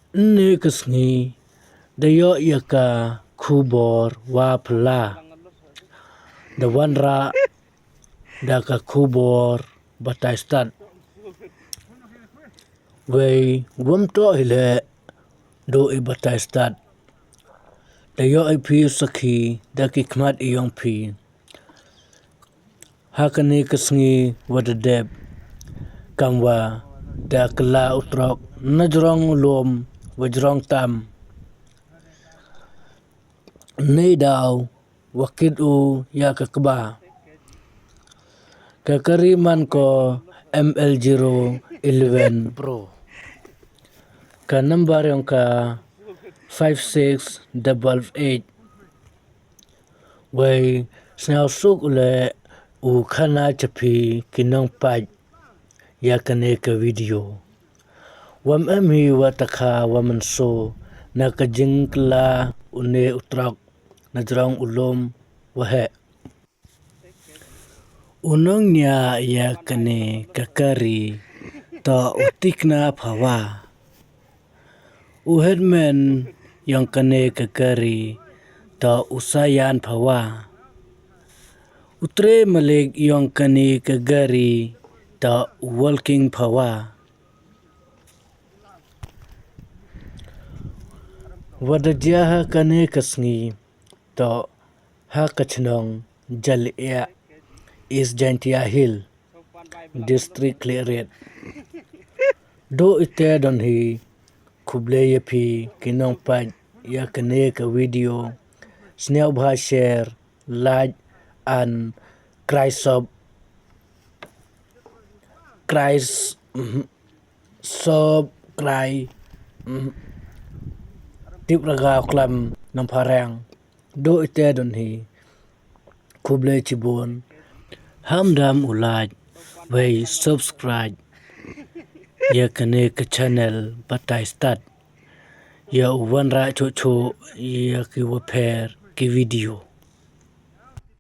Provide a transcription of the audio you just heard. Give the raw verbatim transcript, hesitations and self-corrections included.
Ynne ka sngi da ïoh ïa ka khubor wa phylla, da wanrah da ka khubor batai stad. Wei wym toh hi leh, duh i batai stad. Da ïoh i phi u sakhi da ki khmat i yong phi. Ha kane ka sngi wa da dep, kam wa da kylla u trok na jrong u lum wa jrong tam. Neidaw wa kit u ïa ka kba. Ka kari man ko M L zero eleven Pro. Ka number yong ka five six double eight. Wei sngewsuk u leh u khana cha phi ki nongpait ïa kane ka video. Wym em hi wa takha wa mynsaw na ka jingkylla une u trok na jrong u lum wa heh. U nongñiah ïa kane ka kari toh u Tikna Phawa. U headman yong kane ka kari toh u Sayan Phawa. U tre malik yong kane ka kari toh u Walking Phawa. Wa da jia ha kane ka sngi toh ha ka chnong Jaliah, East Jaintia Hill, District Khliehriat. Duh ite don hi, khublei ïa phi ki nongpait ïa kane ka video. Sngewbha share, like and cry sub, cry s-, mhm, subscribe, mhm. Tip ragaw klam nang phareng. Duh ite don hi. Khublei chibun. Ham dam u like wei subscribe ïa kane ka channel batai stad. Ïa u wanrah chuh chuh ïa ki wa pher ki video.